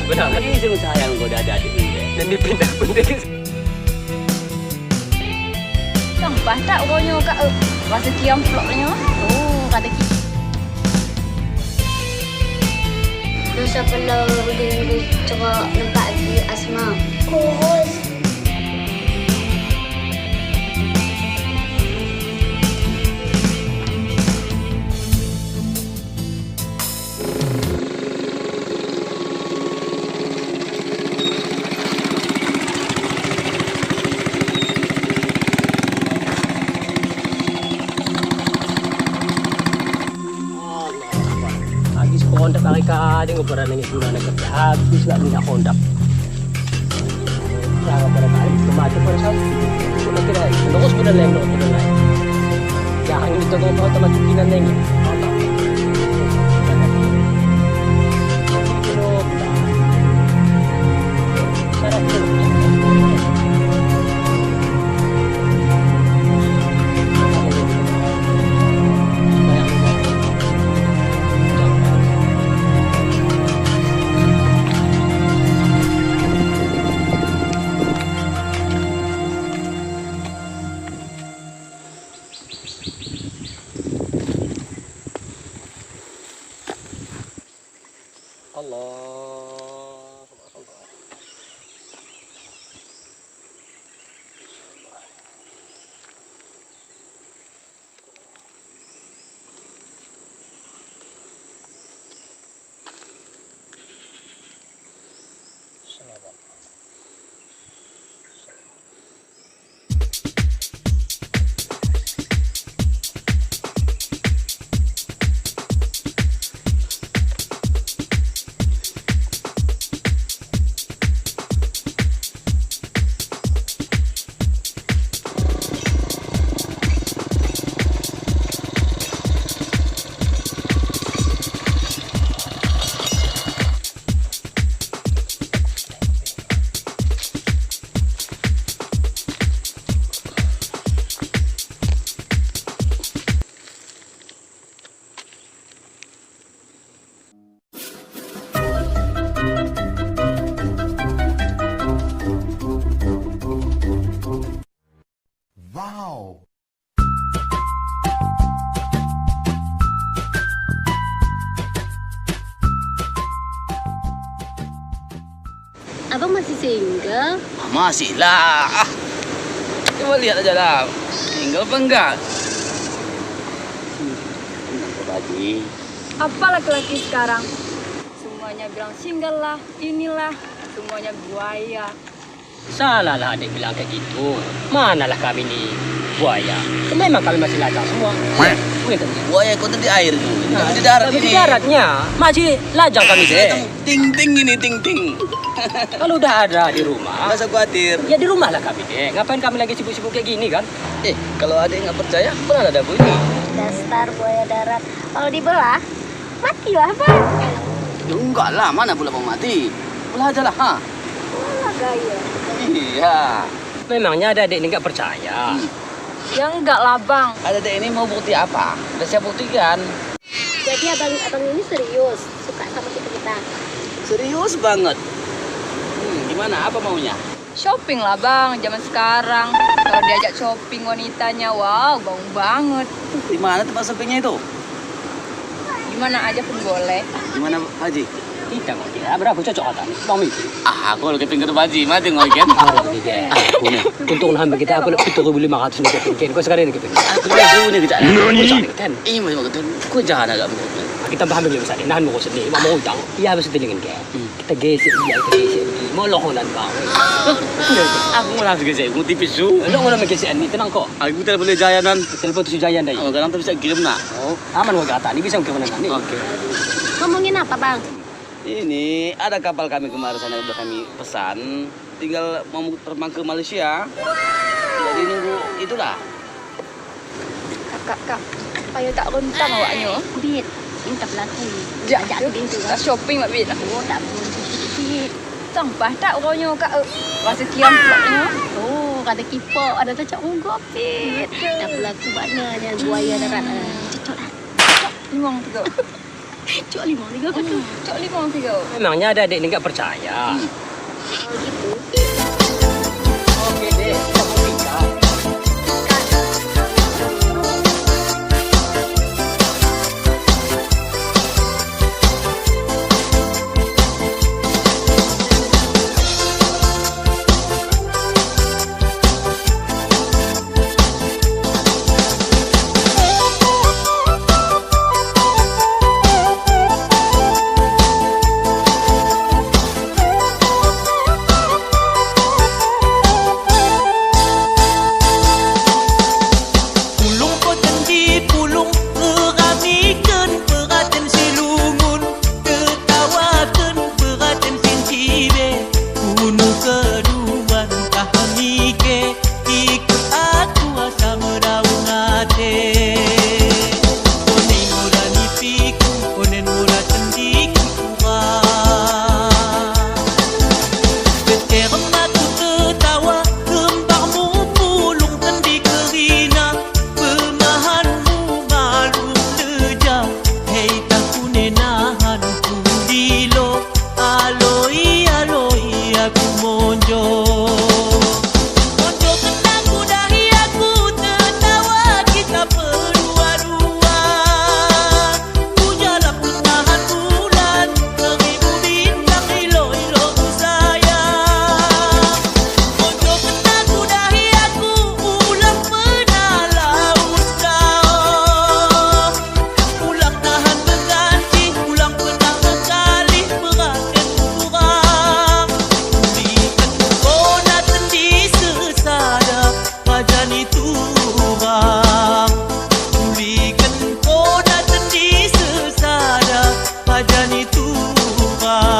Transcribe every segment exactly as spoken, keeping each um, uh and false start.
Beuna, tadi saya sayang goda jadi. Dan dipindah pun dia. Tong bah that uroe nyoe ka, eh, rasa kiam vlog nyoe. Oh, kata ki. Dosa pula di coba nampak di asma. Kurus. Habis kontak mereka, tengok pernah nangis guna nak kerja. Habis nak minta kontak. Jangan pada kali kemati pada satu. Sudah kira, terus sudah lain, terus sudah lain. Jangan kita kau tahu sama cuci dan lain. Allahu Akbar. Wow. Abang masih single? Masih lah. Ah. Cuba lihat aja lah. Single apa enggak? Hmm, kenapa lagi? Apa laki-laki sekarang? Semuanya bilang single lah, inilah, semuanya buaya. Salahlah adik bilang kayak gitu. Manalah kami ni buaya. Memang kami masih lajang semua. Bukan tadi. Buaya kau tadi air tu. Nah, di darat tapi di ini. Daratnya masih lajang kami, deh. Ting ting ini ting ting. Kalau udah ada di rumah, nggak usah khawatir. Ya di rumahlah kami, deh. Ngapain kami lagi sibuk-sibuk kayak gini kan? Eh, kalau adik nggak percaya, pernah ada aku ini. Dasar buaya darat. Kalau dibelah, matilah, Bang. Ya enggak lah, mana boleh mau mati. Belah aja lah, ha. Walah gaya. Iya. Memangnya adik-adik ni nggak percaya? Hmm. Ya enggak lah, Bang. Adik-adik ini mau bukti apa? Udah saya buktikan. Jadi abang, abang ini serius suka sama kita-kita? Serius banget. Hmm, gimana? Apa maunya? Shopping lah, Bang, zaman sekarang. Kalau diajak shopping wanitanya, wow, gaung banget. Di mana tempat shoppingnya itu? Di mana aja pun boleh. Di mana, Pak Haji? Kita mau dia, berapa cocok kata ni? Bang Miki. Ah, aku lagi pinggir Pak Haji, mati ngoi kan? Ah, lagi kan? Ah, aku ni. Untung nahan kita, aku nak tujuh ribu lima ratus ni kan. Kau sekarang ni kita. Aku ni suruh ni kita. Nani? Kan? Iya, macam betul. Kau jangan agak betul. Kita paham dulu, Ustaz. Nahan mau sedih, mau utang. Iya, betul dengan kan? Hmm. Kita gesek dia, kita gesek dia. Moloh nan bang. Aku malah gesek, aku tipis tu. Lo mana gesek ni, tenang kok. Aku telepon dia Jayan nan. Telepon tu si Jayan dah. Oh, kadang tu bisa kirim nak. Oh, aman gua kata ni bisa kirim nak ni. Oke. Ngomongin apa, Bang? Ini ada kapal kami kemarin sana udah kami pesan. Tinggal mau terbang ke Malaysia. Jadi nunggu itulah. Kak, kak, kak. Payah tak rentang awak nyoe. Bit, ini tak berlaku. Jak, jak tu. Bit tu, tak shopping mak Bit. Oh, tak pun. Bit. Tang bah tak uroe nyoe kak. Rasa kiam pula nyoe. Oh, kata kipok ada tak cak rugoh Bit. Tak berlaku maknanya buaya darat. Cocok dah. Cocok. Memang tu. Cok limong tiga ke tu? Cok limong tiga. Memangnya ada adik ni enggak percaya. Oke deh. Pulung po tendi pulung, peurami kheun peuraten silungun, teutawa kheun peuraten sincibée, unu keudua ka mike, ikot aku asa meudaun até. Konen murani piku, konen mura tendi ku. Teuma ku teutawa, keumbang mupulung tendi keurina, peumahan mumalum leuja, hei takune nahan ku dilo, aloi, aloi, aku monjo. Monjo keunan ku dahi aku teutawa kita peudua-dua. Ku jalan peungahan bulan, seribu bintang ilo-ilo ku sayang. Monjo keunan ku dahi aku ulang peuna laus kau. Ulang tahan meuganti, ulang peunah meukalih peuraten kurang. Bukon na tendi seusada. Pajan itu urang, tulikon kona tendi seusada, pajan itu urang.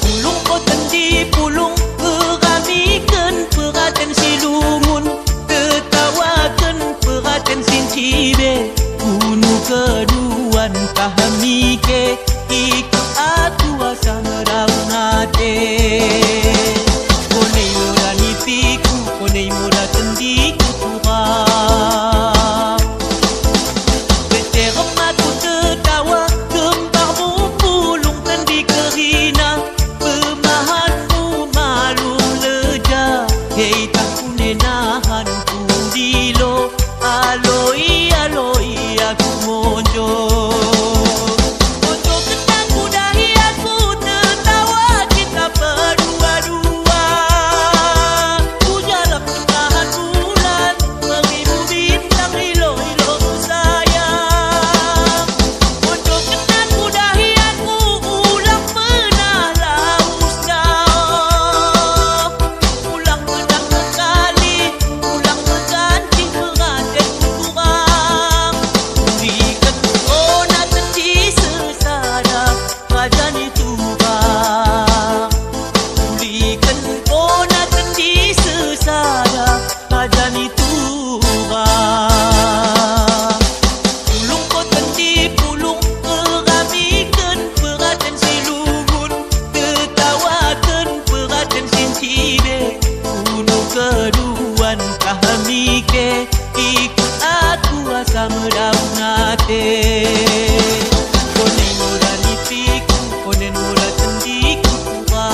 Pulung po tendi pulung, peurami kheun peuraten silungun, teutawa kheun peuraten sincibée, unu keudua ka mike, ikot aku asa meudaun até. Koné murani piku, koné mura tendi ku tuha. Beuteureumat ku teutawa, keumbang mupulung tendi keurina, peumahan mumalum leuja, hei takune nahan ku dilo. Aloi, aloi, aku monjo. Monjo keunan ku dahi aku teutawa kita peudua-dua. Ku jalan peungahan bulan, seribu bintang ilo-ilo ku sayang. Monjo keunan ku dahi aku ulang peunah laus kau. Ulang meunan meukalih, ulang meuganti peuraten kurang. Tulikon kona tendi seusada, pajan itu urang. Tulikon kona tendi seusada, pajan itu urang. Pulung po tendi pulung, peurami kheun peuraten silungun, teutawa kheun peuraten sincibée, unu keudua ka mike, ikot aku asa meudaun até. Koné murani piku, koné mura tendi ku tuha.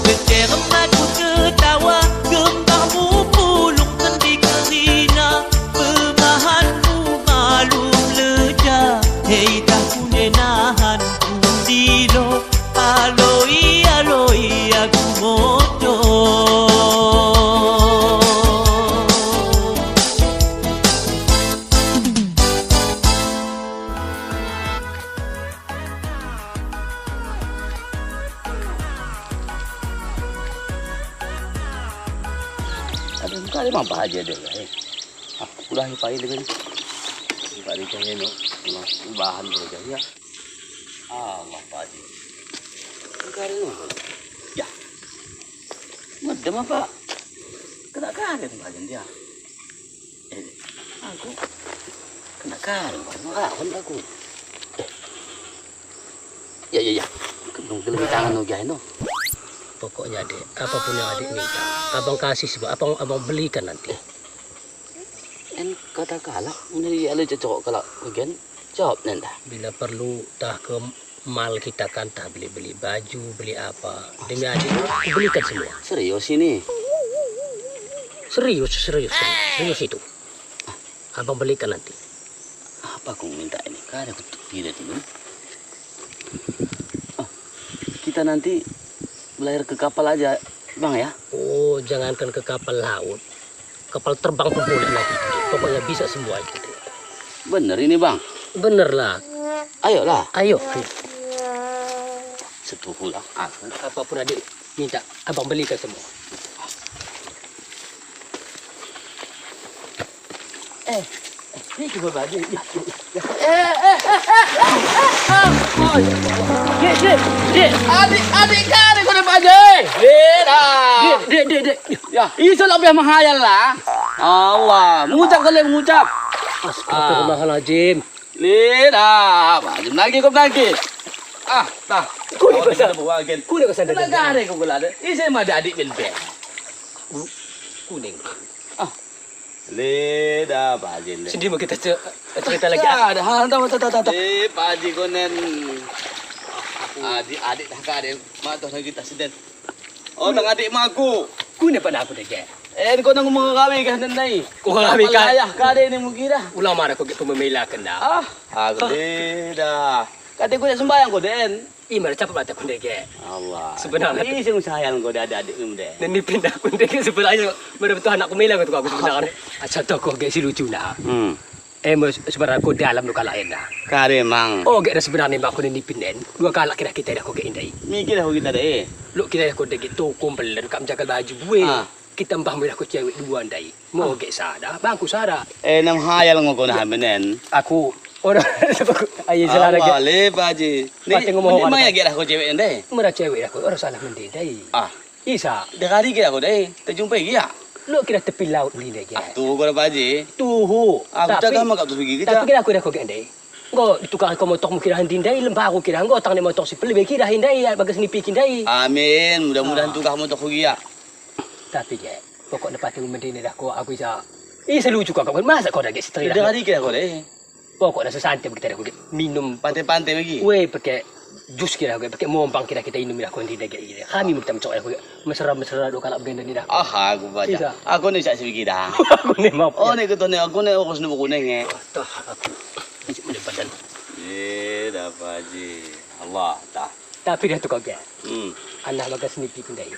Beuteureumat ku teutawa, keumbang mupulung tendi keurina, peumahan mumalum leuja, hei takune nahan ku dilo, aloi, aloi, aku monjo. Aduh, bukan lima bahagia dia, eh. Ah, Udah, ya, Pak, ya, dengan. Pak, di cahaya, no. Ubahan tu, ya. Allah, Pak Haji. Enggak ada, no. Ya. Medem apa? Kena karet, Pak Haji, ya. Eh, aku kena karet, Pak. Enggak, aku. Eh. Ya, ya, ya. Geleng tangan, no, ya, no. Pokoknya, Dek, apapun yang Adik minta, Abang kasih sebab Abang, Abang belikan nanti. En kata kalak, meunyoe ya le cocok kalak kugen, jawab nan dah. Bila perlu, tah ke mal kita kan, tah beli-beli baju, beli apa. Demi Adik, kubelikan semua. Serius ini? Serius, serius, serius, serius itu. Abang belikan nanti. Apa aku minta ini? Kada kutupi dari dulu. Oh, kita nanti berlayar ke kapal aja, Bang, ya? Oh, jangankan ke kapal laut. Kapal terbang pun boleh lah gitu. Pokoknya bisa semua gitu. Bener ini, Bang? Bener lah. Ayolah. Ayo, ayo. Setuju lah. Ah. Apapun Adik minta, Abang belikan semua. Eh, ini juga baju. Ya, ya, ya. Eh, eh, eh, eh, eh, eh, eh, oh. Dek, dek, dek. Adik, adik kan, kau dapat baju. Dek, dah. Dek, dek, dek, dek. Ya, isa lebih mahal lah. Allah, mengucap kali mengucap. Astagfirullahaladzim. Lé dah, macam lagi kau lagi. Ah, dah. Kau ni pasal. Kau ni pasal. Kena gare kau pula deh. Isa mah ada adik ben ben. Kuning. Ah. Lé dah, Pak Haji, lé. Sini mau kita ce-, cerita lagi, ah. Dah, dah, dah, dah, dah. Eh, Pak Haji Konen. Adik, adik dah ka ada. Mak tu lagi tak sedar. Oh, nang adik mak aku. Ku ni pada aku deh, Gek. Eh, kau nang mau kawin kah, Nen, nai? Kau kawin kah? Ayah ka deh ni mungkin dah. Ulama dah kau Gek pememila kena. Ah, aku deh dah. Kata kau nak sembahyang kau, Den. Ih, mana capek mata kau deh, Gek. Allah. Sebenarnya. Ih, sing sayang kau dah ada adik ni, Den. Nen ni pindah kau deh, Gek, sebenarnya. Mana betul anak kau mila kau tu aku sebenarnya. Asal tau kau, Gek, si lucu nah. Hmm. Eh, mas, sebenarnya kau dalam luka lain dah. Kare mang. Oh, Gek, dah sebenarnya bang kau ni pindah. Dua kalak kira kita dah kau, Gek, indai. Mikir dah kau kita deh. Lok kira kau deh, Gek, tu kumpul dan kau menjaga baju buih. Ah. Kita mbah meudah keu cewek dua ndai. Mo gek sa dah, bang ku sa dah. Eh, nam hayal ngon kona menen. Aku, orang, ayo salah lagi. Awale, Pak Haji. Ni, Pateng ngomong memang orang. Ya gek dah kau cewek ndai? Meudah cewek dah kau, orang salah mending ndai. Ah. Isa. Dah hari gek aku dai, terjumpa gek ya? Lo kira tepi laut ni dai gek. Ah, tu kau dah, Pak Haji. Tuhu. Aku cakap mak tu pergi kejap. Tapi kira aku dah kau gek ndai. Engko ditukar keu motor mungkin handi ndai, lem baru kira engko tang motor si pelebih kira hindai, bagas nipi kindai. Amin. Mudah-mudahan tukar motor ku giak. Tapi, Gek, pokok lepas tu mending dah kau aku bisa. Ih, selalu juga kau. Masa kau dah, Gek, setelah. Dah hari kira kau deh. Pokok dah sesantai kita dah, Gek. Minum. Pantai-pantai lagi. Weh, pakai jus kira, Gek. Pakai mompang kira kita minum dah kau handi dah, Gek. Kami minta mencok dah, Gek. Mesra-mesra dua kalak begini dah. Ah, aku baca. Aku ni cak sedikit dah. Aku ni maaf. Oh, ni kau ni, aku ni urus ni buku ni, Gek. Tah, aku. Cik boleh padan. Eh, dah Pak Haji. Allah, tah. Tapi dah tu kau, Gek. Hmm. Anak bagas nipi pindai.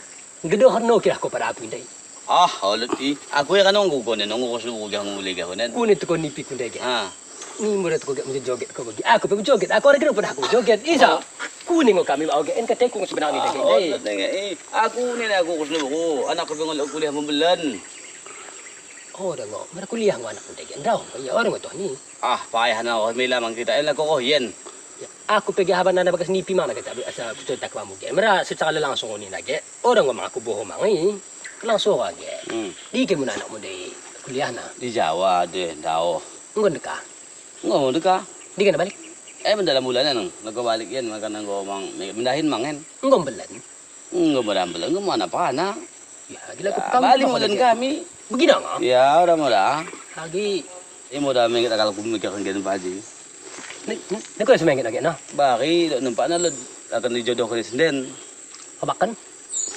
Gedoh no kira kau pada aku pindai. Ah, oleh ti. Aku ya kan nunggu kau ni, nunggu kau suruh jangan mulai kau ni. Ku ni tu kau nipi pindai, Gek. Ha. Ni murid kau, Gek, menjoget kau bagi. Aku pun joget. Aku ada kena pada aku joget. Isa. Ku ni kau kami mau, Gek. En kata aku sebenarnya, Gek. Oh, tengok, eh. Aku ni lah aku suruh. Anak aku pengen kuliah membelan. Oh, dah ngok. Mana kuliah ngok anak pindai, Gek. Dah, ya orang tu ni. Ah, payah na roh mila mang kita, eh, lakoe roh yen. Ya, aku peugah haba na bagas nipi mang lagèe tak biasa cerita keu kamu, Gek. Meunan secara langsung ni na, Gek. Orang ngomong aku bohong mang, eh. Langsung, Gek. Hmm. Di ke meunan anak muda kuliah na? Di Jawa deh, daoh. Enggon deka? Enggon deka. Di ke na balik? Eh, dalam bulan nang. Lakoe balik yen makan ngomong, mindahin mang kan. Enggon bulan? Enggak berambel, enggak mana pana. Ya, gila aku pegang balik mulen kami. Begini, ah? Ya, udah mudah. Lagi. Ini mudah mengit kalau aku mikir ngen Pak Haji. Ni, ni, ni kau semangat lagi, nah? Bari, dok nampak na, akan dijodohkan senden. Abakan?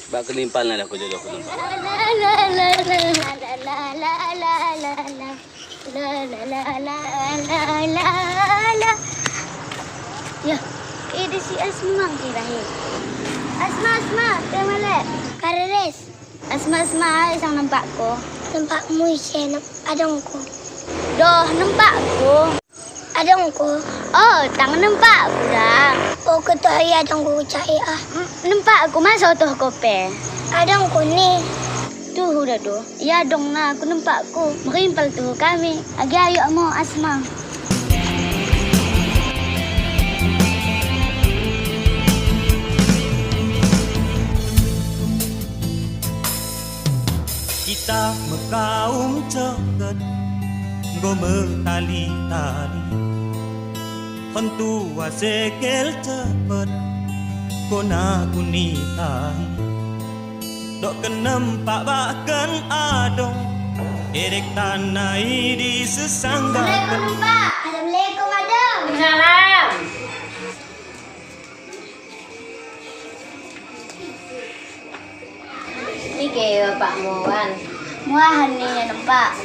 Bak kenimpal na, aku jodoh kenimpal. La, la, la, la, la, la, la. Yah, eh, di si Asma ke lahir. Asma, Asma, tengok malek. Kareres. Asma, Asma, ai sang nampak ko. Nampak mu ise, nam-, adong ko. Doh, nampak ko. Adong ko. Oh, tang nampak ko dah. Oh, keutah iya adong ko cahya. M-, nampak ko masa toh kope. Adong ko ni. Tuhu Dado, ya dong na kuneumpak ku meurim paltu kami. Agi ayok mo Asma. Kita meukaum cokot, goe meutali-tali. Hon tuwa sekel ceupet, kona kuni tahi. Dok keuneum pak bak kheun adong, direk tanai di seusangga. Assalamualaikum, Pak. Assalamualaikum, Adong. Salam. Nike bapakmu, Wan? Muahan ni nyang numpak.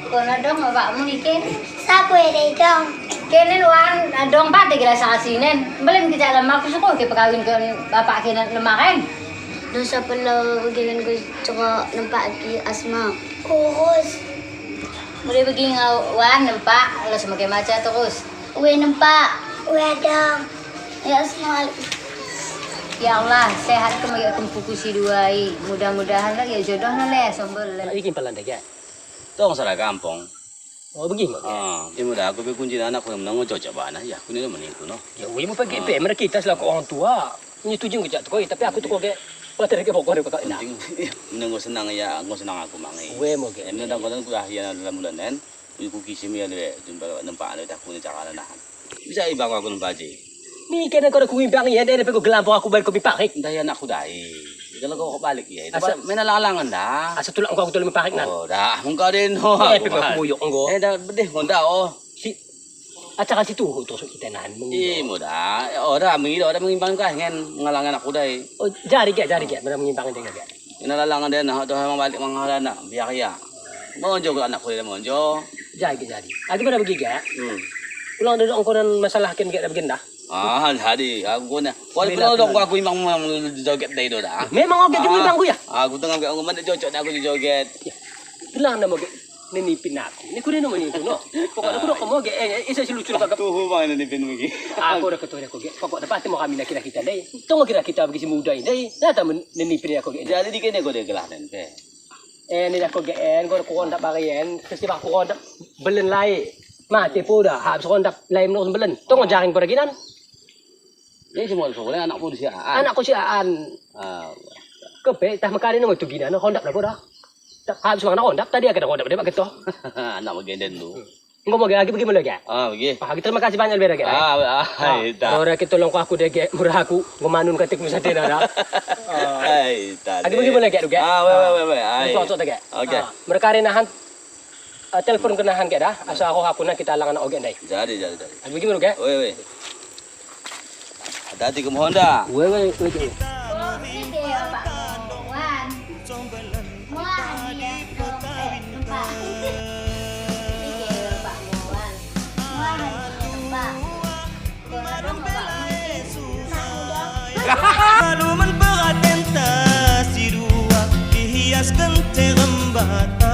Kon adong bapakmu nike? Sapeue deh dong? Kenen Wan, adong pat lagi rasa asli nen. Belum kita lama aku suka ke pekawin ke bapak kenen lemahan. Dosa pula ugilan ku cok numpak ki Asma. Kurus. Boleh pergi dengan Wan numpak, kalau semakin macam terus. Weh numpak, weh adong. Ya, Asma. Ya Allah, sehat keu meugeuk teumpuku si dua i. Mudah-mudahan lah ya jodoh na leh sombol leh. Ikin palan dagak. Tong salah gampong. Oh, begih mak. Ah, ini mudah aku pi kunci anak ku menang cocok bana ya. Aku ni mending ku noh. Ya, weh mu pergi pe mereka kita selaku orang tua. Ini tujuan kejak tu koi, tapi aku tu koi. Patah lagi pokok dia kata. Penting, menunggu senang ya, aku senang aku mangi. Weh mau ke. Ini dah kau dah kuliah ya dalam bulan kan. Kuki simi ya lewat, jumpa nampak lewat aku ni cara nahan. Bisa ibang aku nampak je. Ni kena kau dah kuimbang ya, dia dapat kau gelam aku balik kau pipak. Dah ya anak aku dah. Kalau kau balik ya, itu Asa- main alang-alang dah. Asa tulak kau aku tulak pipak nan. Oh, dah. Engkau deh no. Eh, aku pegah balik. Kuyuk engkau. Eh, dah bedeh kau dah oh. Si acara situ tu kita nahan. Eh, mudah. Oh, dah mengilu dah mengimbang kah ngan ngalangan aku dah. Oh, jari gak, jari gak, mana mengimbang dia gak. Ina lalang ada nak tu memang balik mangala nak biar ya. Monjo ke anak kuliah monjo. Jadi jadi. Lagi pada bagi gak? Hmm. Ulang duduk engkau dan masalah kan gak dah begini dah. Ah, jadi aku nak. Kau pulang dong aku imang joget dai do dah. Memang oke cuma bang ku ya. Aku tengah gak ngomong cocok dah aku joget. Bilang nama gak nini pin aku. Ni kuda nama ni kuno. Pokok aku dah kamu gak eh isa si lucu dah. Tuh bang nini pin lagi. Aku dah ketua aku gak. Pokok dapat temu kami nak kira kita dai. Tunggu kira kita bagi si muda ini dai. Dah tak nini pin aku gak. Jadi di kene kau dia gelah dan pe. Eh, ni dah kau G N, kau kurang tak barian, terus tiba kurang tak belen lai. Mati pun dah, habis kurang tak lai menurut belen. Tunggu jaring kau lagi nan. Ni semua sekolah anak pun siaan. Anak kau siaan. Ah. Kepe tah mekari nunggu tu gina, nak kau tak dah kau dah. Tak habis mana kau tak tadi akan kau tak dapat ketok. Anak bagian dan tu. Engkau bagi lagi pergi mulai gak? Ah, bagi. Ah, terima kasih banyak lebih lagi. Ah, ah, hai, tak. Orang kita tolong aku deh gak, murah aku, ngemanun kata ku sadar dah. Hai, tak. Lagi pergi mulai gak tu gak? Ah, weh, weh, weh, weh. Hai. Untuk tu gak? Okey. Ah, mereka hari nahan, ah, telepon ke nahan gak dah? Asal aku aku nak kita alang anak ogek dai. Jadi, jadi, jadi. Lagi pergi mulai gak? Weh, weh. Hati-hati keumohon dah. Weh, weh, weh, weh. Lalu menperaten tasidua dihiaskan cerembata.